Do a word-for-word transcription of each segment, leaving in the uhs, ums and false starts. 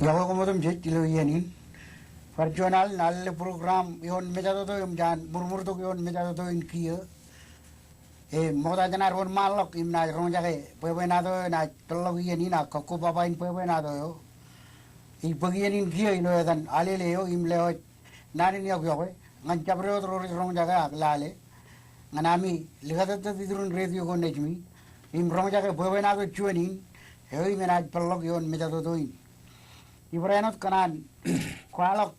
Iọkwe koṃ otemjej ilo iien in. Bar juon alen, alen program ioon mejatoto im jān ṃurṃurtok ioon mejatoto in kiiō. E, ṃokta jān ad wōnṃaanḷọk im naaj roñjake bwebwenato eo enaaj peḷḷọk iien in ak kọkkobaba in bwebwenato eo. Ij bōk iien in kiiō ilo etan Alele eo im lewōj naan in iọkwe ñan jabdewōt ro rej roñjake ak lale ñan ami likatōttōt iturin retio ko nejimi im roñjake bwebwenato juon in eo im enaaj peḷḷọk ioon mejatoto in. Ibar āinwōt kōṇaan kwaḷọk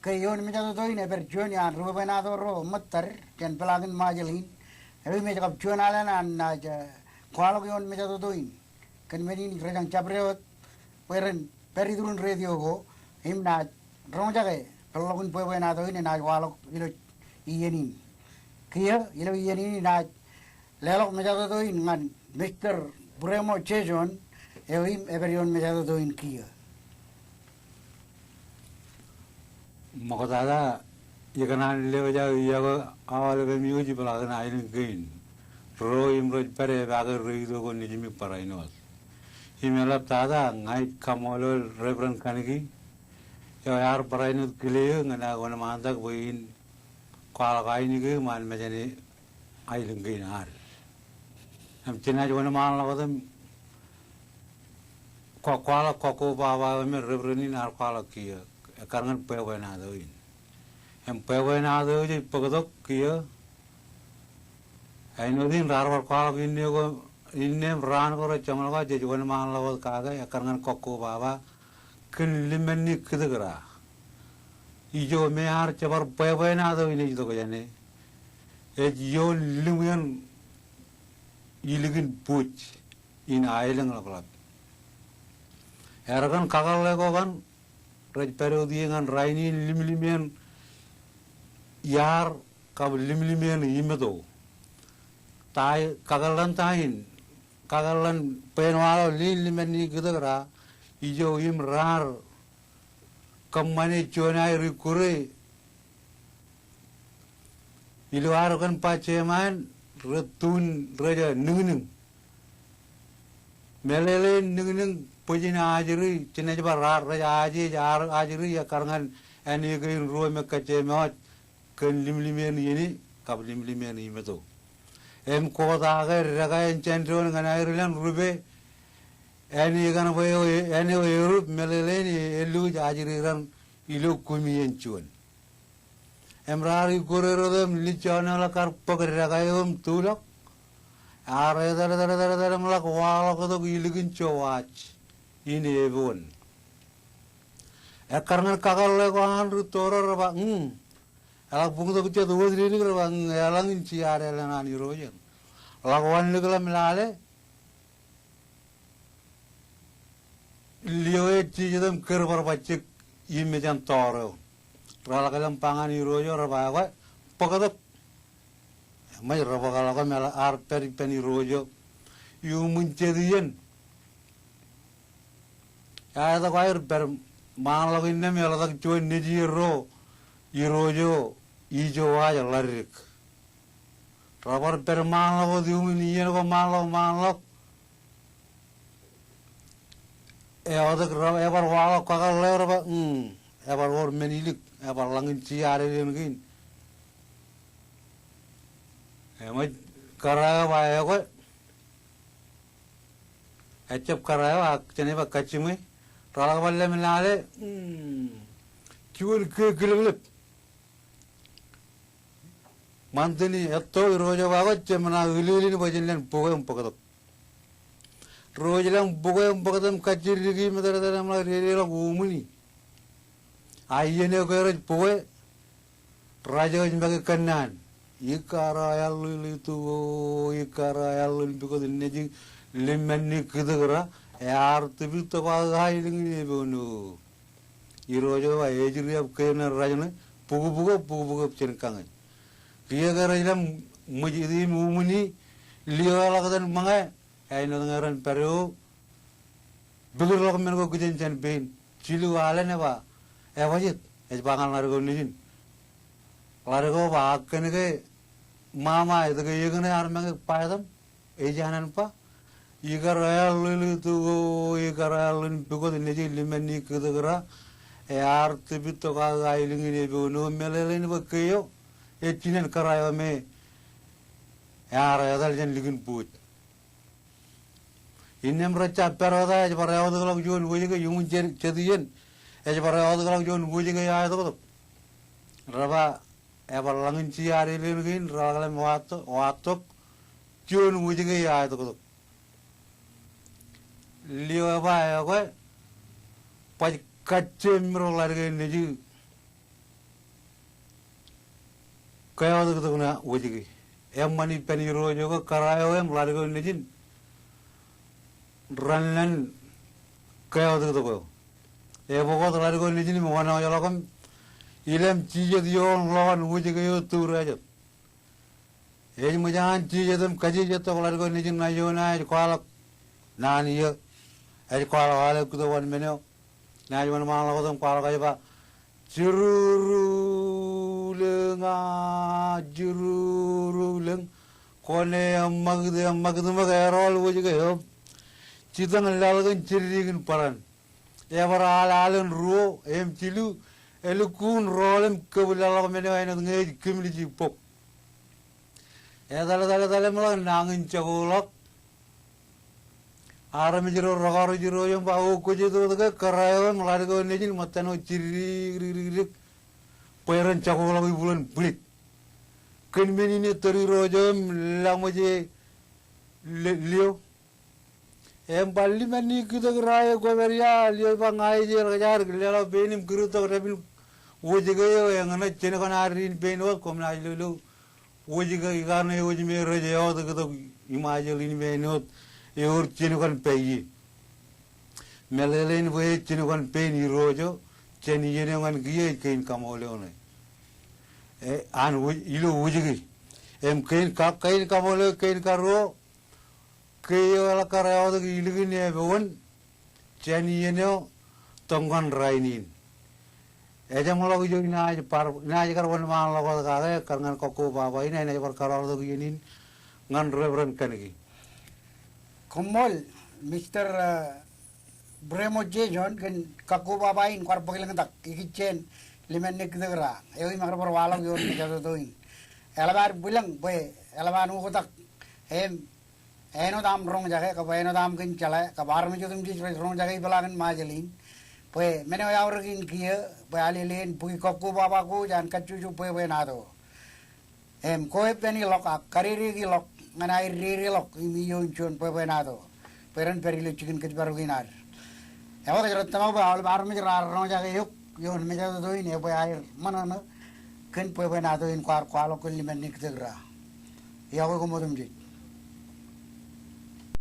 ke ioon mejatoto in ebar juon iaan ri bwebwenato ro ṃōttad jān peḷaakin Ṃajeḷ in eo im ej kab juon alen an naaj, eh, kwaḷọk ioon mejatoto in. Kōn men in rej jañ jabdewōt bwe ren pād iturin retio ko im naaj roñjake peḷḷọkin bwebwenato in enaaj waḷọk ilo iien in. Kiiō ilo iien in inaaj leḷọk mejatoto in ñan Mister Buremo Jason eo im epād ioon mejatoto in kiiō. Ṃoktata ikōṇaan lewōj aō iọkwe aolep eo ej peḷaakin aelōñ kein ro im rej pād epaake retio ko nejimi barāinwōt. Im eḷaptata ña ij kaṃṃoolol Reverend Kaniki eo ear barāinwōt kile eō ñan aō wōnṃaantak bwe in kwaḷọk ainikien ṃaan mejān aelōñ kein ad. Im jenaaj wōnṃaanḷọk wōt im kwaḷọk kọkkobaba eo me Reverend in ear kwaḷọk kiiō ekkar ñan bwebwenato in. Im bwebwenato eo jej bōktok kiiō āinwōt in raar bar kwaḷọk inne ko, inne im raan ko rej jeṃḷọk aō jej wōnṃaanḷọk wōt kake ekkar ñan kọkkobaba kōn limānni kitōkra. Ijo me ear jebar bwebwenato in ej itok jāne ej ioon limwien ilikin bwōj in aelōñḷapḷap. Ear kōn kakōḷḷe ko kaṇ rej pād wōt ie ñan rainin limlimien iaar kab limlimien imeto. Ta, kakōḷḷan ta in, kakōḷḷan bwe en waḷọk limlimien limānni kitōkra ijo im raar kōṃṃane juon aer ikkure ilo ad kōn ba jeṃaan rej tun rej niñniñ. Meḷeḷein niñniñ bwijin ajri, jenaaj ba raar rej aje, aer ajri ekkar ñan āne kein ruo me kajjemewōj kōn limlimien iien kab limlimien imeto. Im kōtaake dekā in jān doon ñan aer ilan rupe, āne kaṇ bwe eo, āne eo erup meḷeḷein e, elukkuun ajri raṇ ilo kumi in juon. Im raar ikkure ro im lijjoḷọk kar bōk dekā eo im tulọk. Ear eteteteteteteṃḷọk waḷọk tok ilikin jo waaj in epoon. Ekkar ñan kakōḷḷe ko an rūtto ro re ba, mm, eḷak buñtok jet wōt didik re ba, mm, eḷaññe jiaad ālōn an Irooj eṇ. Ḷak wanlikḷọk im lale, lio ej jijet im kōrbar bajjek im mejān toor eo. Reḷak ḷọk im ba ñan Irooj eo re ba ekwe, bōktok. Eṃōj re bōkḷọk im ear pād ippān Irooj eo iuṃwin jet iien. Ear itok aer pād ṃaanḷọk innām eḷotak juon nejierro Irooj eo ijo waaj ḷaddik. Rebar pād ṃaanḷọk wōt iuṃwin iien ko ṃaanḷọk ṃaanḷọk. Eotak re, ebar waḷọk kakōḷḷe re ba, mm, ebar wōr men ilik, ebar ḷañin jiaad ālōn kein. Eṃōj kōrā eo ba ekwe. Ejjab kōrā eo ak jenaaj ba kajjiṃwe. Reḷak bar lale im lale, mm, juon ke kilōklōk. Ṃantin etto Irooj eo ba ekwe jeṃḷọk ālōn in bwe jen len bukwe im bōktok. Ro ej len bukwe im bōktok im kajjitōk im eteteteteṃḷọk dedeḷọk uṃwin. A iien eo ke rej bukwe, raj eo ej make kōnnaan. Ikkar aelōñ ḷe ituko, ikkar aelōñ pukot nejin limānni kitōkra, ear tipitōk ba aelōñ in epoon o. Irooj eo ba ejri eo kōnnaan raj ṇe, bukbukōb, bukbukōb jān kañe. Kiiō ke rej len ṃōj itiṃ uṃwin, lio eḷak ten ṃōñā, āinwōt ñe ren pād eo, bōktok ḷọk men ko kijenjen pein. Jilu alen eba, ebajjek, ej ba ñan ḷadik eo nejin. Ḷadik eo ba ak kōn ke ṃaṃa etke eñin ear make ba etaṃ, ej an ba. Ikar eḷḷoḷo tok eo, ikar eḷḷoḷo tok eo nejū Limanni Kitōk Ra, ear tōpit tok aō aelōñ in epoon eo. Meḷeḷein bwe ke eo ej jinen kōrā eo me ear etal jān likin booj. Innām rejjab pād wōt aō ej bar eọtikḷọk juon wōjke iuṃwin jet, jet iien, ej bar eọtikḷọk juon wōjke eo aetoktok. Re ba ebar ḷañin jiaad elōñ kein, reḷañḷọk im watok, watok juon wōjke eo aetoktok. Lio eba ekwe, baj kajjioñ im ro ḷaddik eo nejū keọtiktok ṇa wōjke. Eṃṃan ippān irooj eo ke kōrā eo im ḷaddik eo nejin ren lōñ keọtiktok eo. Ebōk wōt ḷaddik eo nejin im wōnọọjḷọk im ilem jijet ioon ḷọk an wōjke eo tour agent. Ej ṃōj an jijet im kajijet tok ḷaddik eo nejin ṇa ioon aō ej kwaḷọk naan iiō. Ej kwaḷọk aolep kūtōk wōnṃaanḷọk. Naaj wōnṃaanḷọk wōt im kwaḷọk ej ba, "Jiruruulōñ, a, jiruruulōñ. Kwōn eṃṃakūt, eṃṃakūt ṃōk erọọl wōjke eo. Jitōñ laḷ kōn jidikdik in bōran." Ebar al alen ruo im jilu, elukkuun rọọl im kōb laḷḷọk men eo āinwōt ñe ej kimilji bok. Etal, etal, etal im ḷak nañin jako ḷọk. Armej ro rekọrij irooj im ba, "O, kwōj itok ke kōrā eo im ḷaddik eo nejin ṃōttan eo jidikdik, dikdik, dikdik, bwe ren jako ḷọk ibuḷōn bwilej." Kōn men in ettōr irooj eo im laṃōj e le-, lio. Im ba, "Limanni Kitōk Ra, ekwōpād ia?" Lio ej ba, "Ña ij eḷak aer leḷọk pein im kūrūttok dāpin wōjke eo eñṇe. Jenkwan ad in pein wōt, koṃ naaj lo ilo wōjke ikar ṇe eo ej me rej eọtiktok iṃajeḷ in im āinwōt ewōr jenkwan pā ie." Meḷeḷein bwe ej jenkwan pein irooj eo jān iien eo ñan kiiō ej kein kaṃool eo ṇe. E, an wōj-, ilo wōjke. Im kein ka-, kein kaṃool eo, kein karuo, ke eo eḷak kar eọtik ilikin epewan jān iien eo tok ñan rainin. Ejeṃḷọk ijo inaaj bar, inaaj kar wōnṃaanḷọk wōt kake kar ñan kakkobaba in, inaaj bar kōrọọltok iien in ñan Reverend Kaniki. Koṃṃool, Mister, eh, Bremo Jason, kōn kakkobaba in kwaar bōk lōñtak ikijjien Limanni Kitōk Ra eo im ekar bar waḷọk ioon mejatoto in. Eḷap ad bwilōñ bwe eḷap an oktak im āinwōt aṃ roñjake, kab āinwōt aṃ kōn jeḷā, kab armej otemjej rej roñjake ipeḷaakin Ṃajeḷ in, bwe men eo eaorōk in kiiō bwe alele en bōki kakkobaba ko jān kajjojo bwebwenato. Im ko eppān ilọk ak kadedeiki ḷọk ñan aer dedeḷọk im iioon juon bwebwenato bwe ren pād ilo jikin kōjparok in ad. Ekwe kōjro tōmak bwe aolep armej raar roñjake eok ioon mejatoto in, ebwe aer ṃōṇōṇō kōn bwebwenato in kwaar kwaḷọk kōn Limanni Kitōk Ra. Iọkwe koṃ otemjej.